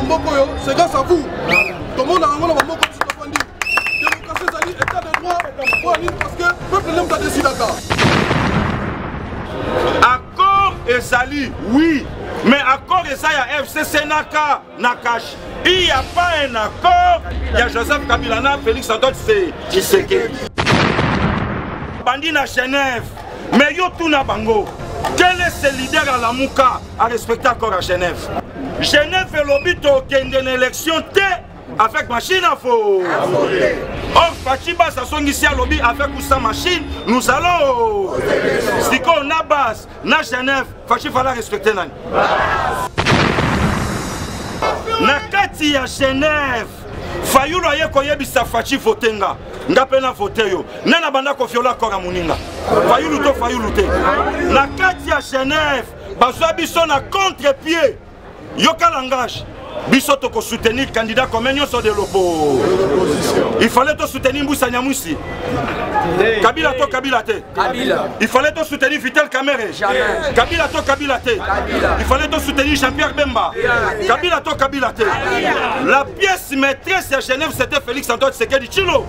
na mboka oyo, c'est grâce à vous. Tomonaka yango na bamboka biso tofandi. Démocratie ezali état de droit mpo ya nini? Parce que peuple nde moto adesidaka. Accord ezali oui, mais accord eza ya FCC na K na cash. Il n'y a pas un accord ya Joseph Kabila na Félix Antoine Tshisekedi. Bandi na Genève, mais yo tuna bango. Quel est ce leader à la Mouka à respecter accord à Genève? Genève elobi tokende na élection te avec machine à faux. Or, Fatshi Bass asongisi alobi avec ou sans machine, nous allons. Siko na base, na Genève, Fatshi fallait respecter nani. Na kati ya Genève, Fayulu aye koyebisa Fatshi vote nga. Nga pe na vote yo. Nana banda ko violer accord ya moninga. Fayulu to Fayulu te. Na kati ya Genève, bazwa biso na contre-pied. Yoka langage. Biso toko soutenir candidat commun nyonso de l'opposition. Il fallait to soutenir Mbusa Nyamwisi. Kabila to Kabila te. Kabila. Il fallait to soutenir Vital Kamerhe. Jamais. Kabila to Kabila te. Kabila. Il fallait to soutenir Jean-Pierre Bemba. Kabila to Kabila te. La pièce maîtresse à Genève, c'était Félix Antoine Tshisekedi Tshilombo.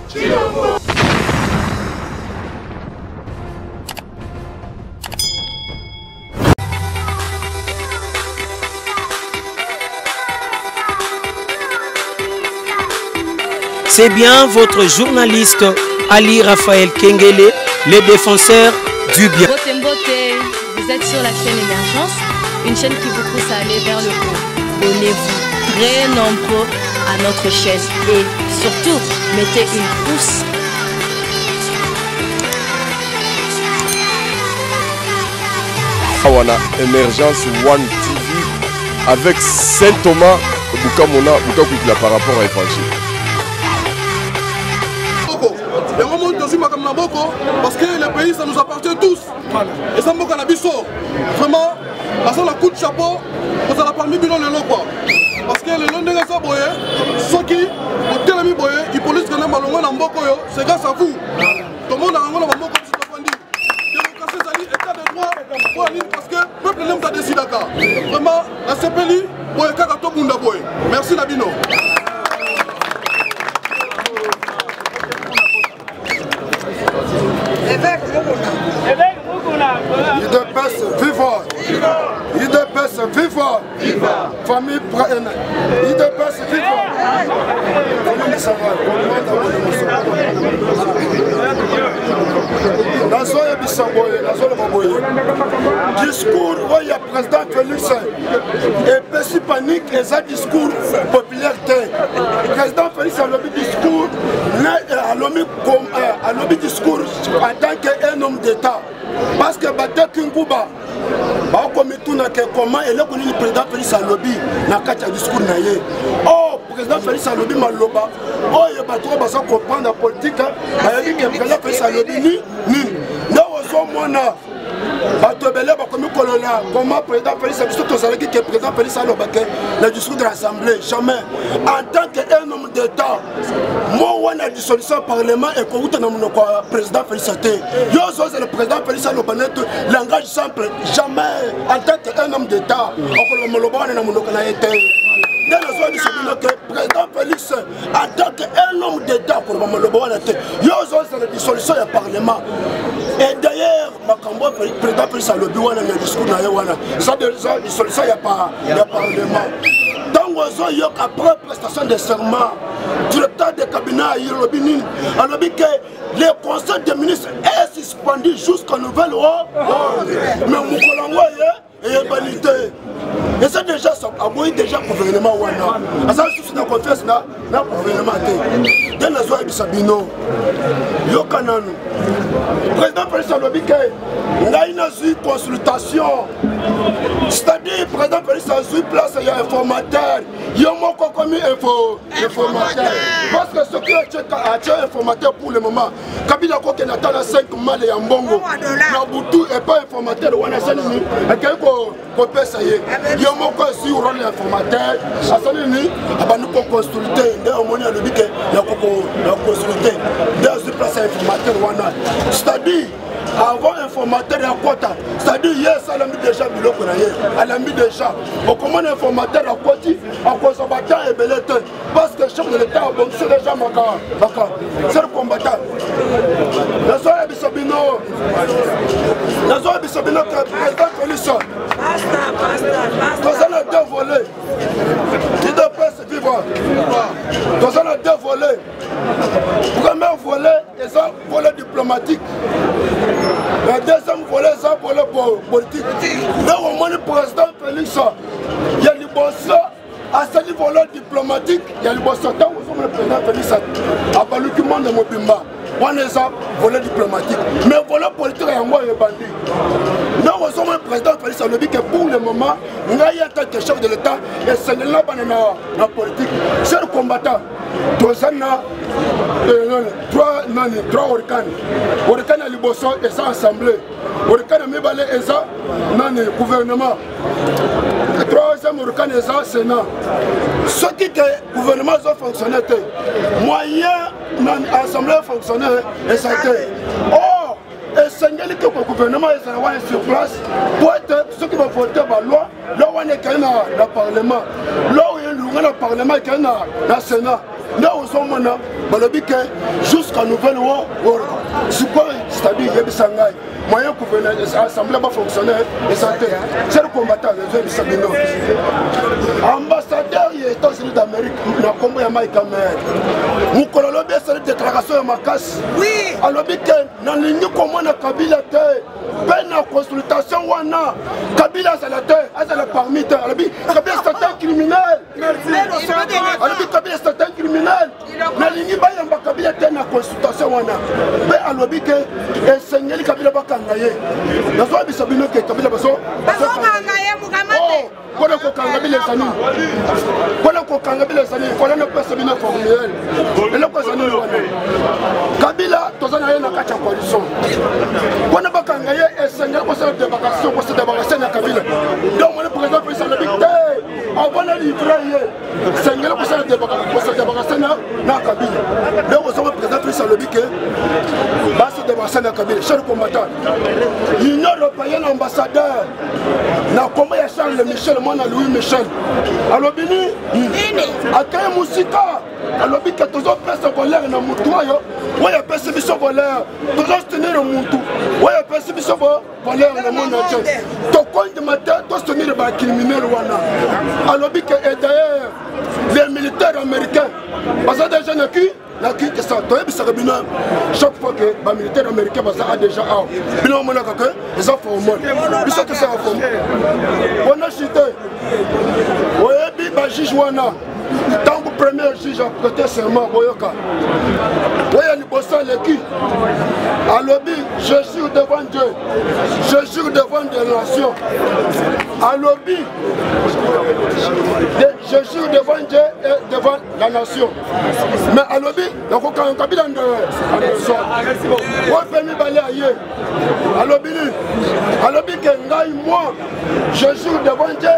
C'est bien votre journaliste Ali Raphaël Kengele, le défenseur du bien. Mbote Mbote, vous êtes sur la chaîne Émergence, une chaîne qui vous pousse à aller vers le haut. Abonnez-vous très nombreux à notre chaîne et surtout, mettez une pouce. Awa na Emergence One TV avec Saint Thomas Bukamona Bukakwikila par rapport à évangile. Yango moni tozwi makambo na boko parce que le pays, ça nous appartient tous. Eza mboka na biso. Vraiment nasala coup de chapeau kozala parmi bino lelo quoi, parce que lelo ndenge eza boye, soki botelemi boye, Hippolyte Kanambe malongwe na mboka oyo, c'est grâce à vous. Tomonaka yango na bamboka biso tofandi. Démocratie ezali état de droit mpo ya nini? Parce que peuple nde moto adesidaka. Vraiment nasepeli boye, kaka tobunda boye. Merci na bino. UDPS viva! UDPS viva! Famille UDPS viva! Nazoyebisa boye, nazoloba boye, discours oyo ya président Félix epesi panique. Eza discours populaire te. Président Félix alobi discours, alobi discours en tant que un homme d'état, parce que bateki nguba bakomituna ke comment, eloko nini président Félix alobi na kati ya discours na ye. Or président Félix alobi maloba oyo bato oyo baza comprendre na politique bayebi ke président Félix alobi ni nini. Nde ozomona bato ebele bakomi kolola comment président Félix, biso tozalaki ke président Félix aloba ke na discours de l'assemblée. Jamais. En tant que un homme d'état, mo wana dissolution parlement ekowuta na monoko ya président Félix te. Yo ozozela président Félix aloba nete langage simple? Jamais. En tant que un homme d'état, okoloba maloba wana na monoko na ye te. Nde nazoyebisa bino ke président Félix, en tant que un homme d'état, akoloba maloba wana te. Yo ozozela dissolution ya parlement? Et d'ailleurs, makambo président Félix alobi wana na discours na ye wana, eza dissolution ya parlement. Ntango ozoyoka après prestation de serment, directeur de cabinet alobi nini? Alobi ke le conseil des ministres est suspendu jusqu'à nouvel ordre. Mais mokolo yango ye eyebani te. Eza déjà aboyi déjà gouvernement wana, aza lisusu na confiance na gouvernement te. Nde nazoyebisa bino, yoka nanu, président Félix alobi ke ngai nazwi consultation, c'est-à-dire président Félix azwi place ya informateur. Yo moko komi informateur, parce que soki atie informateur, pour le moment Kabila akokende ata na 5 male ya mbongo na butu epa informateur wana, asali nini? Akei kopesa ye. Ye moko azwi rôle ya informateur, asali nini? Abandi koconsulte. Nde omoni alobi ke ya koconsulte, nde azwi place ya informateur wana, c'est-à-dire avant. informateur akota, c'est-à-dire ye esalami déjà biloko na ye alambi déjà. Okomona informateur akoti, akozwa batemps ebele te, parce que chef de l'état abongisi déjà maka maka. Ser combattant, nazoyebisa bino, nazoyebisa bino ke président Félix, toza na deux volets. Udps viva! Toza na deux volets. Premier volet eza volet diplomatique, la deuxième volet eza volet politique. Nde omoni président Félix ya liboso asali volet diplomatique ya liboso. Ntango ozomona président Félix abaluki monde mobimba, wana eza volet diplomatique. Mais volet politique yango oyo ebandi, nde ozomona président Félix alobi ke pour le moment, ngai en tant que chef de l'état, esengeli na bana na politique. Cher combattant, toza na trois nani, trois organe. Organe ya liboso eza assemblée, organe ya mibale eza nani, gouvernement, troisième organe eza sénat. Soki ke gouvernement ezofonctionne te, moyen nani assemblée fonctionne eza te. Or esengeli ke gouvernement ezala wana sur place, po ete soki bavote baloi, loi wana ekei na parlement, loi oyo elunga na parlement ekei na sénat. Nde ozomona balobi ke jusqu'à nouvelle ordre. Sikoyo, c'est-à-dire, yebisa ngai, moyen gouvernement, assemblée bafonctionne eza te. Cher combattant, ezoyebisa bino, ambassadeur ya États-Unis d'Amérique na nkombo ya Mike Hammer, mokolo alobi, esali déclaration ya makasi, alobi ke nalingi komona Kabila te, mpe na consultation wana Kabila azala te, azala parmi te. Alobi Kabila c'est un criminel. Alobi Kabila c'est un criminel, nalingi bayamba Kabila te na consultation wana. Mpe alobi ke esengeli Kabila bakanga ye. Nazoyebisa bino ke Kabila bazokanga ye mukama te. Mpona kokanga bila eza nini? Mpona kokanga bila eza nini? Fala napesa bino formule. Eloko eza nini wana? Kabila toza na ye na kati ya coalition. Mpona bakanga ye, esengeli kosala débarration, kose débarrasse na Kabila. Donc mona président Félix alobi te, avant na livre ye, sengeli kosala kose débarrasse na Kabila. Donc ozonga, président Félix alobi ke base débarrasse na Kabila. Cher combattant, Union européenne, ambassadeur na kombo ya Charles Michel, mwana Louis Michel, alobi nini? Akei mosika, alobi ke tozopesa valeur na mutu oyo, oyo apesi biso valeur. Tozosoutenir mutu oyo apesi biso valeur na monde entier. Tokondima te tosoutenir bacriminel wana. Alobi ke, et d'ailleurs, les militaires américains baza déjà na ki na Kinshasa. Toyebisaka bino chaque fois ke bamilitaire américain baza a déjà awa. Bino omonaka ke eza formol, biso tosaka formol wana chite. Oyebi bajuge wana, ntango premier juge aprêter serment, boyoka oyo liboso aleki, alobi: "Je jure devant Dieu, je jure devant des nations." Alobi: "Je jure devant Dieu et devant la nation." Mais alobi nakokanga Kabila nde oyo. Mpe mibale aye, alobi nini? Alobi ke ngai, moi, je jure devant Dieu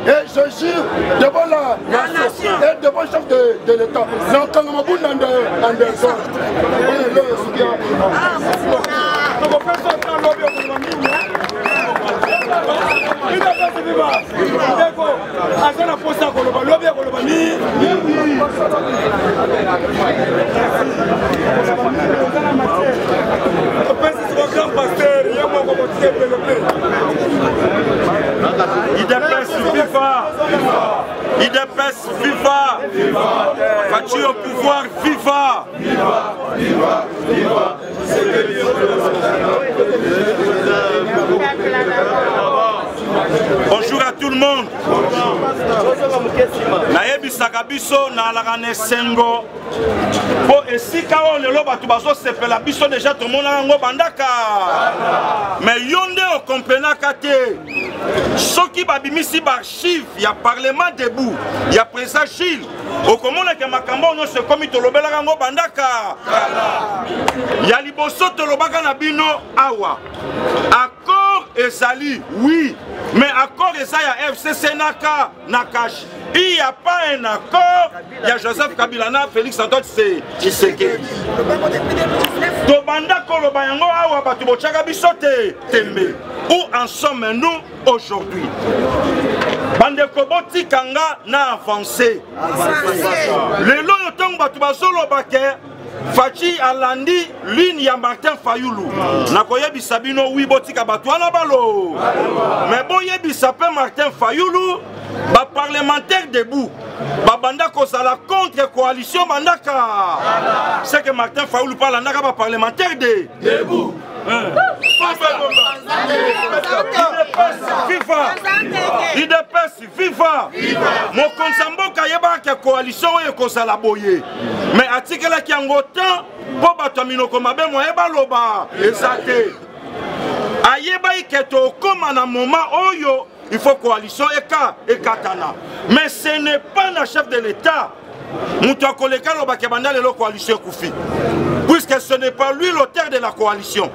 et je jure devant la nation et devant le chef de l'État, nakanga mabunda nde en désordre. Oyo eloko esuki. Tokopesa ata lobi okoloba mingi. Ndeko aza na posa ya koloba, lobi ya koloba mingi. Topesi siko grand pasteur ye moko kodévelopper. UDPS viva! UDPS viva! Fatshi au pouvoir, viva! Viva, viva, viva! Bonjour à tout le monde. Nayebisaka biso, nalaka na esengo mpo esika oyo lelo bato bazosepela, biso déjà tomonaka yango bandaka. Mais yo nde okomprenaka te. Soki babimisi baarchive ya Parlement debout ya président Gilles, okomonaka makambo oyo nyonso ekomi. Tolobelaka yango bandaka. Ya liboso, tolobaka na bino awa, accord ezali, oui. Mais accord eza ya FCC na K na CACH. Il n'y a pas un accord ya Joseph Kabila na Félix Antoine Tshisekedi. Tobanda koloba yango awa bato botyaka biso te tembe. Où en sommes-nous aujourd'hui? Bandeko botika nga na avance. Lelo oyo ntango bato bazoloba ke Fatshi alandi ligne ya Martin Fayulu. Nakoyebisa bino oui botika bato wana balo. Mais boyebisa pe Martin Fayulu ba parlementaire debout babanda kozala contre coalition bandaka. C'est que Martin Fayulu pa alandaka ba parlementaire de debout. Viva! UDPS viva! Mokonzi ya mboka ayebaka ke coalition oyo ekozala boye, mais atikelaki yango temps mpo bato ya minoko mabe moye baloba eza te. Ayebaki ke tokóma na moment oyo il faut coalition eka ekatana, mais ce n'est pas na chef de l'État moto akoleka alobaki banda lelo coalition ekufi, puisque ce n'est pas lui l'auteur de la coalition.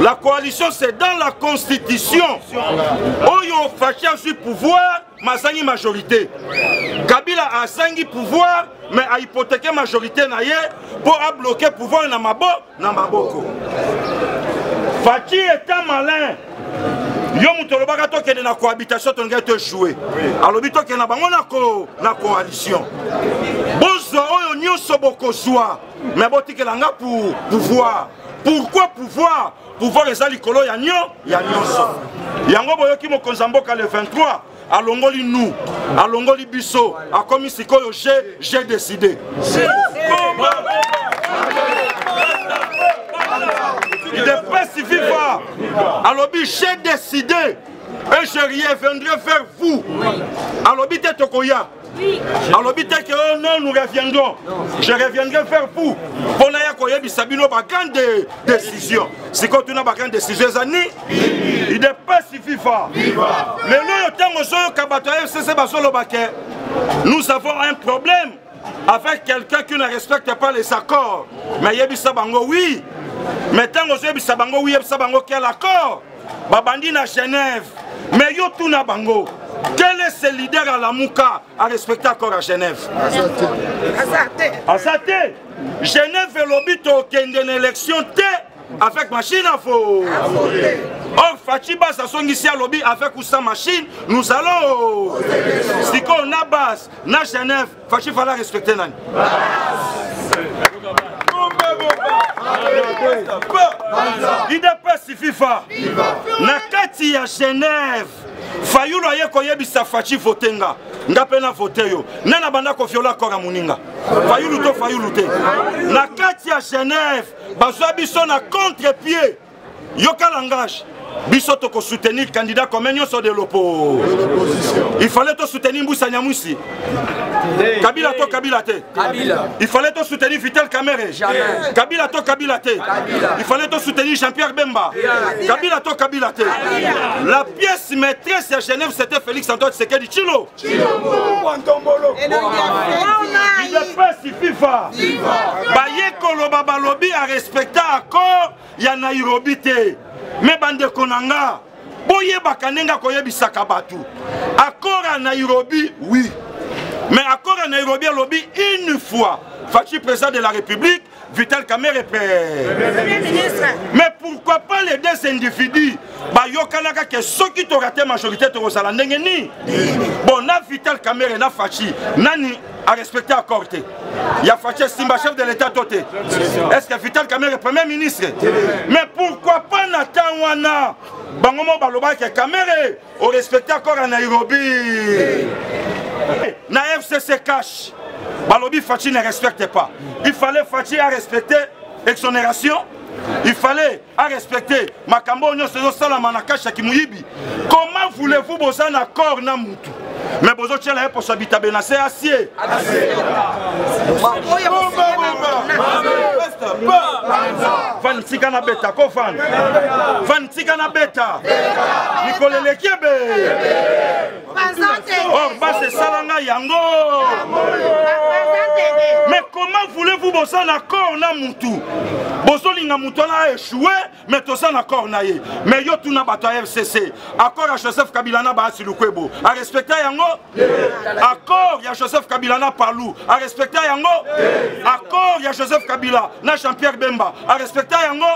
La coalition, c'est dans la constitution. Oyo Fatshi azwi pouvoir, mazangi majorité. Kabila azangi pouvoir, mais a hypothéqué majorité na ye pour a bloquer pouvoir na mabo na maboko. Fatshi est malin. Yo moto olobaka tokende na cohabitation, tolingaki toéchoue. Alobi tokende na bango na coalition. Bozwa oyo nyonso bokozwa, mais botikela nga pour pouvoir. Pourquoi pouvoir? Pouvoir eza likolo ya nyo ya nyonso. Yango boyoki mokonzi ya mboka le 23 alongoli nous, alongoli biso, akomi sikoyo j'ai décidé. UDPS viva! Alobi j'ai décidé et je reviendrai vers vous. Alobi te tokoya. Alobi te que oh non, nous reviendrons. Je reviendrai vers vous. Mpona ya koyebisa bino ba grande décision. Sikoyo tuna ba grande décision eza ni? UDPS viva! Lelo oyo ntango ozoyoka bato ya FCC bazoloba ke nous avons un problème avec quelqu'un qui ne respecte pas les accords. Mais yebisa bango oui. Mais ntango ozoyebisa bango oui, yebisa bango quel accord? Babandi na Genève. Mais yo tuna bango, quel est ce leader à la Mouka à respecter accord à Genève? Azate. Genève elobi tokende na élection te avec machine à voter. Or Fatshi Bass asongisi alobi avec ou sans machine, nous allons. Siko na base na Genève, Fatshi fallait respecter nani? UDPS FIFA na kati ya Genève, Fayulu aye koyebisa Fatshi votenga nga mpe na vote yo nani abanda koviola accord ya moninga Fayulu to Fayulu te. Na kati ya Genève bazwa biso na contre-pied. Yoka langage, biso toko soutenir candidat commun nyonso de l'opposition. Il fallait to soutenir Mbusa Nyamwisi. Kabila to Kabila te. Il fallait to soutenir Vital Kamerhe. Kabila to Kabila te. Il fallait to soutenir Jean-Pierre Bemba. Kabila to Kabila te. La pièce maîtresse à Genève, c'était Félix Antoine Tshisekedi Tshilo. UDPS FIFA. Baye koloba balobi a respecter accord ya Nairobi te. Mais bandeko na nga, boyebaka ndenge akoyebisaka bato. Accord ya Nairobi, oui. Mais accord ya Nairobi alobi une fois Fatshi président de la République, Vital Kamerhe premier ministre. Mais pourquoi pas les deux individus bayokanaka ke soki torate majorité tokozala ndenge nini? Bon, na Vital Kamerhe na Fatshi, nani a respecté accord te? Ya Fatshi Simba chef de l'État to te. Est-ce que Vital Kamerhe premier ministre? Mais pourquoi pas na temps wana bango mo balobaka ke Kamerhe o respecté accord ya Nairobi? Na FCC cash balobi Fatshi ne respecte pas. Il fallait Fatshi a respecter exonération, il fallait a respecter makambo nyonso ezosalama na cash ya kimuyibi. Comment voulez-vous bozana accord na mutu mais bozotiela ye poso bitabe na se acier? Van tika na beta ko van. Van tika na beta. Mikolo eleki ebe. Or base esalanga yango. Mais comment Comment voulez-vous boza na accord na mutu? Bozolinga mutu wana a échoué, mais toza na accord na ye. Mais yo tuna bato ya FCC, accord ya Joseph Kabila na Bahati Lukwebo, a respecté yango? Accord ya Joseph Kabila na Palu, a respecté yango? Accord ya Joseph Kabila na Jean-Pierre Bemba, a respecté yango?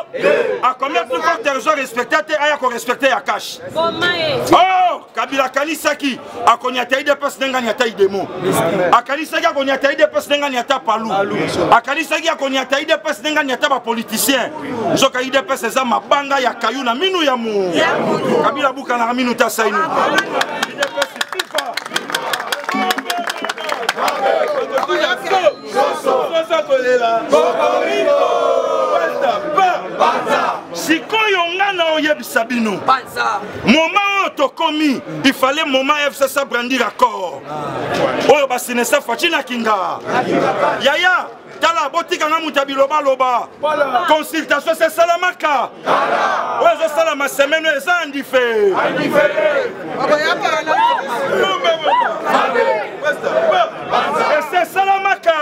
A combien plus forte raison respecté te aya ko respecter ya cash? Oh, Kabila akanisaki akonyata idps ndenge anyata idemo, akanisaki akonyata idps ndenge anyata palu, akanisaki akonyata idps ndenge anyata bapoliticien. Nzoka idps eza mabanga ya kayu na minu ya mu Kabila abukanaka minu ta saini. Idps fifa. Sikoyo nga na oyebisa bino moment oyo tokomi, il fallait moment FCC brandir accord oyo basinesa Fatshi na Kinga. Yaya tala, botika nga moto ya bilobaloba. Consultation esalamaka oyo ezosalama semaine oyo eza andife. Esesalamaka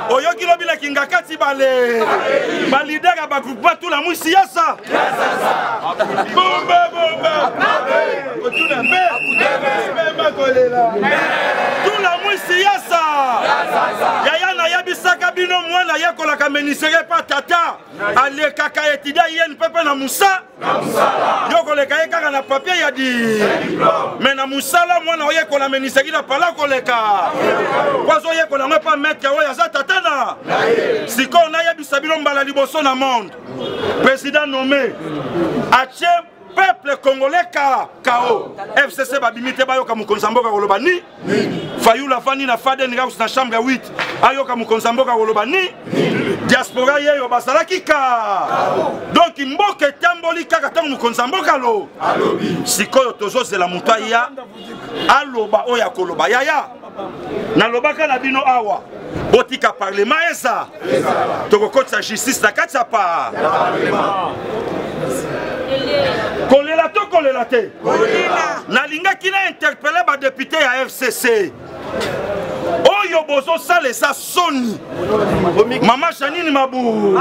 oyoki lobi na Kingakati bale balider ya bagroupement tula mwisi yasa tula mwisi yasa. Yaya nayebisaka bino mwana ayekolaka menisere epa tata alekaka etida INPP na musa yo koleka ye kaka na papier ya di me na mosala mwana oyekola menisaki na pala koleka po azoyekola yango epa maître oyo aza tata na sikoyo. Nayebisa bino mbala liboso na monde, président nommé atie peuple congolais ka kao. FCC babimi te bayoka mokonzi ya mboka koloba ni Fayulu afandi na Faden House na chambre ya 8 ayoka mokonzi ya mboka koloba ni diaspora yeyo bazalaki ka. Donc mboka etamboli kaka ntango mokonzi ya mboka alo. Sikoyo tozozela moto aya aloba oyo akoloba. Yaya nalobaka na bino awa, botika parlement eza tokokotisa justice na kati ya pa kolela to kolela te. Nalingaki na interpele badepute ya FCC oyo bozosala eza soni. Mama Janine Mabu,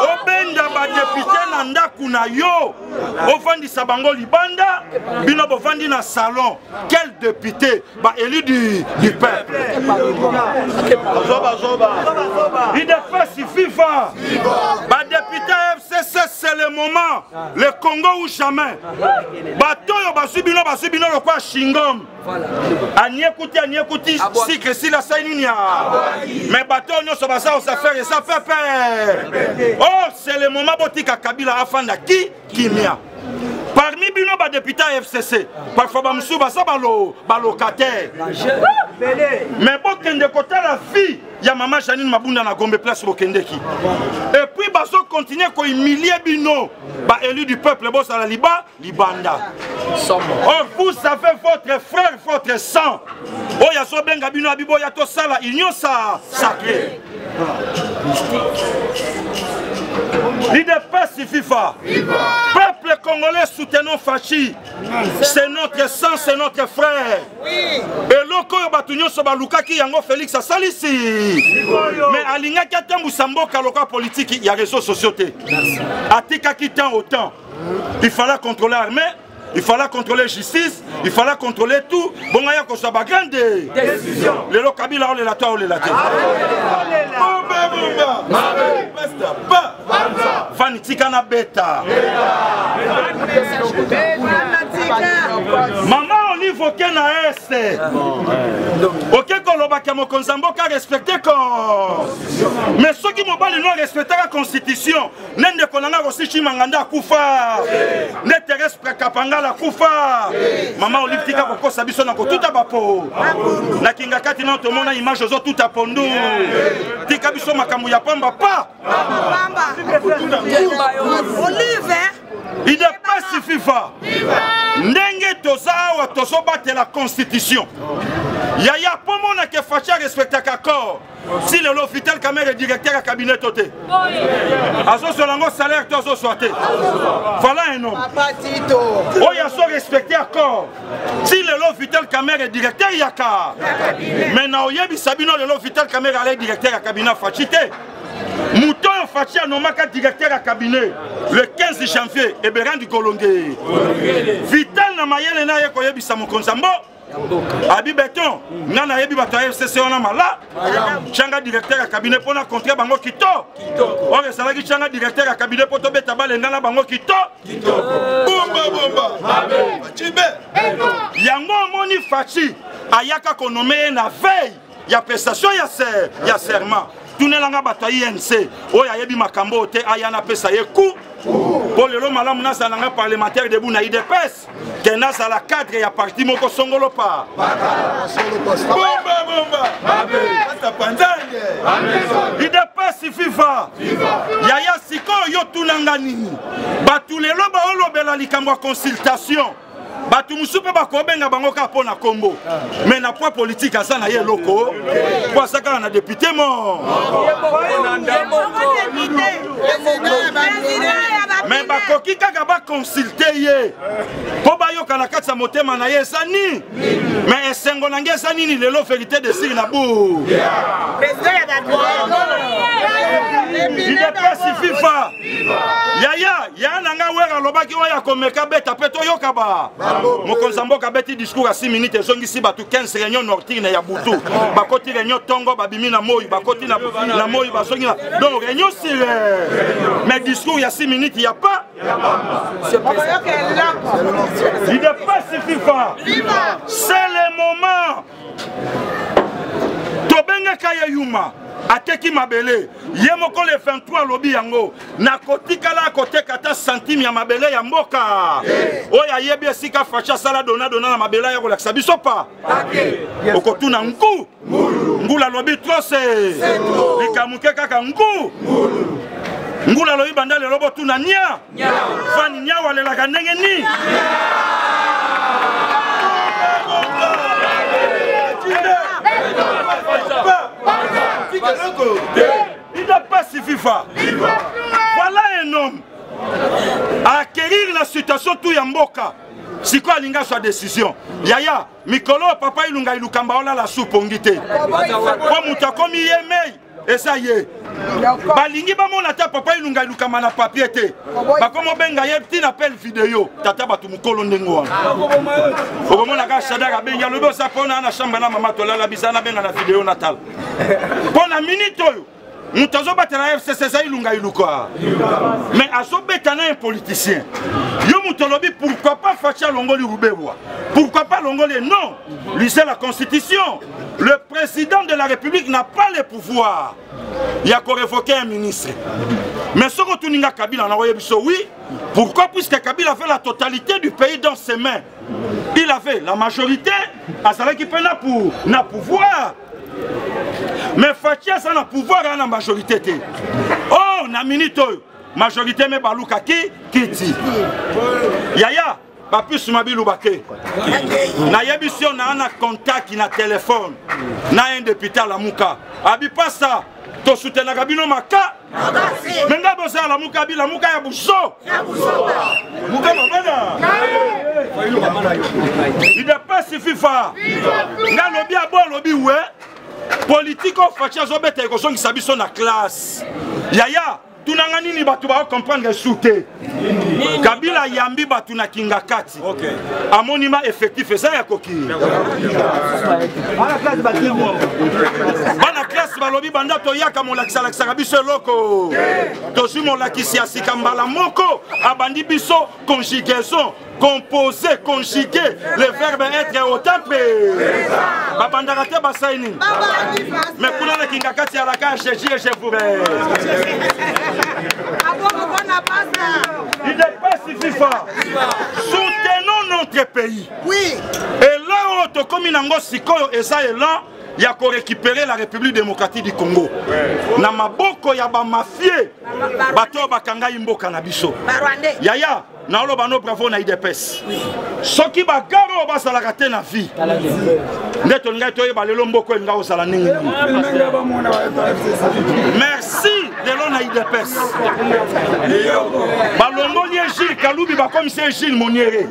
obenda badepute na ndako na yo, ofandisa bango libanda, bino bofandi na salon. Quel député ba élu du peuple? IDPS viva! Ba député FCC, c'est le moment, le Congo ou jamais. Bato oyo bazwi bino, bazwi bino lokwa shingom aniekuti aniekuti sikre esila asali nini ya mais bato oyo nyonso baza aux affaires eza pepe. Oh, c'est le moment, botika Kabila afanda ki kimia. Parmi bino badepute ya FCC, parfois bamosusu baza balocataire, mais bokende kotala vie ya mama Janine Mabunda na Gombe place bokendeki. Et puis bazokontinue kohumilie bino baélu du peuple, bozala liba libanda. Or vous avez votre frère, votre sang oyo azobenga bino abi boya tosala union sa sacré. L'UDPS FIFA. Peuple congolais, soutenons Fachi. C'est notre sang, c'est notre frère. Eloko oyo bato nyonso balukaki yango Félix asalisi. Mais alingaki atambusa mboka lokola politique ya réseaux sociaux te. Atikaki temps au temps. Il fallait contrôler l'armée, il fallait contrôler justice, il fallait contrôler tout. Bongo ya kozwa ba grande décision. Lelo Kabila olela to olela te. Vani tika na beta. Mama Olive oke na este. Oke kolobaka mokonzi ya mboka respecte ko. Mais soki mobali no respectaka constitution, nde ndeko na nga Rosi Chimanga nde akufa, nde Therese Kapangala akufa. Mama Olive tika kokosa biso na kotuta bapo na Kingakati na tomona image ozotuta pondu. Tika biso makambo ya pamba pa. Idepesi FIFA ndenge toza awa tozobatela constitution. Yaya po monake Fatshi arespectaka accord. Si lelo Vital Kamerhe directeur ya cabinet to te azozwa yango salaire to azozwa te. Voilà un homme oyo azo respecte accord. Si lelo lelo Vital Kamerhe directeur ya ka mais na oyebisa bino lelo Vital Kamerhe alai directeur ya cabinet Fatshi te. Moto oyo Fatshi anomaka directeur ya cabinet le 15 janvier Eberandi Golonge. Vital na mayele na ye koyebisa mokonzi ya mbo abi beton nga nayebi bato ya fcc wana mala tyanga directeur ya cabinet mpo na contre bango kito oyo ezalaki tyanga directeur ya cabinet mpo tobeta bale nga na bango kito bomba bomba chibe yango omoni faci ayaka konome ye na veille ya prestation ya ser ya serment tunelanga bato ya inc oyo ayebi makambo oyo te aya napesa ye ku mpo lelo malamu nazala nanga parlementaire debout na idps ke nazala cadre ya parti moko songolo pa bomba bomba panzange idps viva yaya sikoyo yo tunanga nini bato lelo baolobela likambo ya consultation bato mosusu mpe bakobenga bango kaka mpo na nkombo me na poids politike aza na ye eloko mpo aza kaka na depute mo me bakoki kaka bakonsulte ye mpo bayoka na kati ya motema na ye eza nini me esengo na nge eza nini lelo verité de siri na bu idepesi fifa yaya ya na nga wera alobaki oyo akomeka beta mpe toyoka ba mokonzi ya mboka abeti discours ya 6 minutes ezongisi bato 15 réunion nocturne ya butu bakoti réunion ntongo babimi na moi bakoti na moi bazongi na donc réunion sire mais discours ya 6 minutes ya pas idepasi fifa c'est le moment tobengaka ye yuma ateki mabele ye moko le 23 alobi yango nakotikala koteka ata centime ya mabele ya mboka oyo ayebi esika faci asala dona dona na mabele aya kolakisa biso pa okotuna ngu ngulu alobi trose likamuke kaka ngu ngulu alobi banda lelo botuna nia fani niawu alelaka ndenge nini Idapasi viva. Voilà un homme à acquérir la situation tout ya mboka. Sikoyo alingi azwa décision. Yaya, mikolo papa Ilunga Ilukamba olala su pongi te. Po moto akomi ye mei eza ye balingi bamona ata papa ilunga ilukama na papier te bakomi obenga ye ntina appel video tata bato mokolo ndenge wana okomona kaka shadar abengi alobi oza mpona na chambre na mama tolala bisa nabenga na video natala mpo na minute oyo moto azobatela fcc eza ilunga iluka mais azobeta na un politicien yo moto olobi pourquoi pas faci alongoli rubebwa pourquoi pas alongoli non lisez la constitution Le président de la République n'a pas le pouvoir ya ko révoquer un ministre. Mais ce que tuninga Kabila na biso oui, pourquoi puisque Kabila avait la totalité du pays dans ses mains. Il avait la majorité, azalaki pe na pour na pouvoir. Mais Fatshi aza na pouvoir na majorité te. Oh, na minute oyo majorité me baluka ki kiti. Yaya Papus Mabilu bake. Nayebisi yo na na contact na téléphone na un député alamuka. Abi pasta tosutenaka bino maka me ngai bozala lamuka abi lamuka ya buso muka mabana idepesi fifa ngai alobi abo alobi we politike oyo faci azobeta ekozongisa biso na classe yaya tuna nga nini bato bao comprendre su te kabila ayambi bato na kingakati amoni ma effectif eza ya koki bana classe balobi banda toyaka molakisi alakisaka biso eloko tozwi molakisi ya sika mbala moko abandi biso conjugaison composé conjugué le verbe être au temps babandaka te basali nini mais kuna na kingakati ya laka je jure je vous idepesi fifa soutenons notre pays oui. elan oyo tokomi nango sikoyo eza elan ya korécupérer la république démocratique du congo na maboko ya bamafie bato oyo bakangai mboka na biso yaya naoloba no bravo na idps soki bagare oyo bazalaka te na vie nde tolingaki toyeba lelo mboka oyo elinga kozala ndenge nini merci lelo na idps balongoli ye jile Kalubi bakomisi ye Gilles Moniere.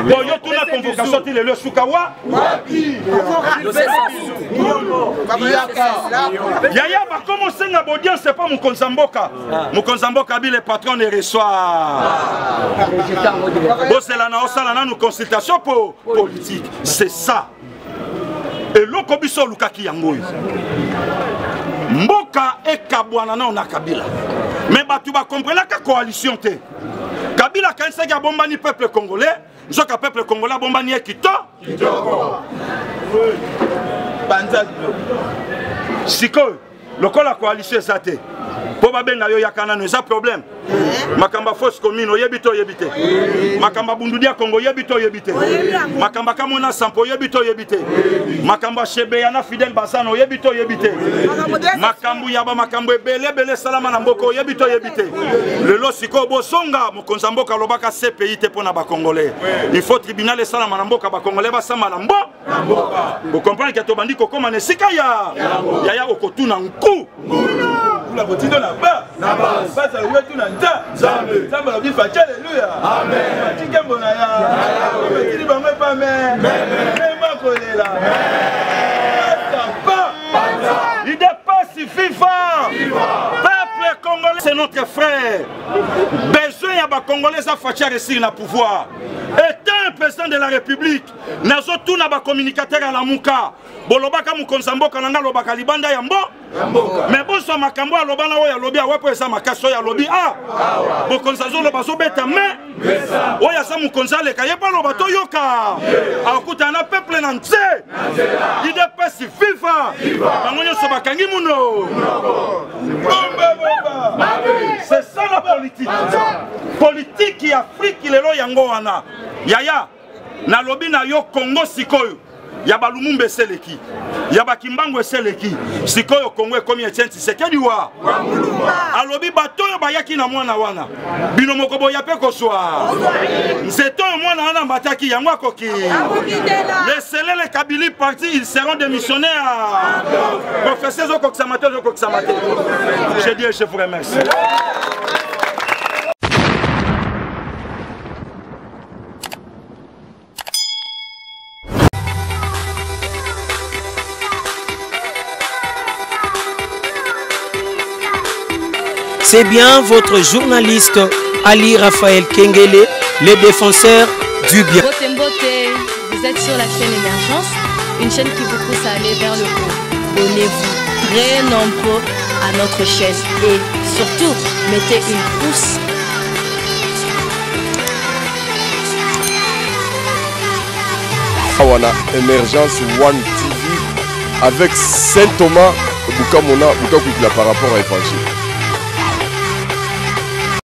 Bon yo tuna convocation ti lelo esuka wa yaya bakoma osenga baudience epa mokonzi ya mboka mokonzi ya mboka abi le patron ne reçoit bozela na osala nanu consultation po politique c'est ça eloko biso olukaki yango oyo mboka ekabwana nao na kabila me bato bakomprenaka coalition te kabila akanisaki abombani peuple congolais nzoka peuple congolais abombani ye kito sikoyo lokola coalition eza te mpo babenga yo yaka nano eza problème makambo ya fosse commune oyebi te oyebi te makambo ya bundudi ya kongo oyebi te oyebi te makambo ya kamwena sampo oyebi te oyebi te makambo ya shebeya na fidèle bazana oyebi te oyebi te makambo ya bamakambo ebele ebele esalama na mboka oyebi te oyebi te lelo sikoyo bozonga mokonzi ya mboka alobaka cpi te mpo na bacongolais il faut tribunal esalama na mboka bacongolais basamba na mbo bocomprendre ke tobandi kokóma na esika ya yaya okotuna nku mbula kotindo na ba bazala wetu na nza nzambe alobi faci aleluya faci nkembo na ya etili bango epame mema kolela Idepasi viva peuple congolais c'est notre frère besoin ya bacongolais eza faci aresir na pouvoir étant un président de la république nazotuna bacommunicateur ya lamuka bolobaka mokonzi ya mboka na ngai alobaka libanda ya mbo me bozwa makambo aloba na oyo alobi awa mpo eza makasi oyo alobi a ah! mokonzi azoloba azobeta me oyo aza mokonzi aleka ye mpo aloba toyoka akutana na peuple na nse idps viva bango nyonso bakangi muno c'est ça la politique politike ya afrike lelo yango wana yaya nalobi na yo kongo sikoyo ya balumumba eseleki ya bakimbangu eseleki sikoyo kongo ekomi etienne tshisekedi wa alobi bato oyo bayaki na mwana wana bino moko boya mpe kozwa nzete oyo mwana wana amataki yango akoki leselele kabili parti ils seront démissionnaires professeur ezokokisama te ezokokisama te je dis je vous remercie. C'est bien votre journaliste Ali Raphaël Kengele, le défenseur du bien. Mbote Mbote, vous êtes sur la chaîne Émergence, une chaîne qui vous pousse à aller vers le haut. Abonnez-vous très nombreux à notre chaîne et surtout, mettez une pouce. Awa na Emergence One TV avec Saint Thomas Bukamona Bukakwikila par rapport à évangile.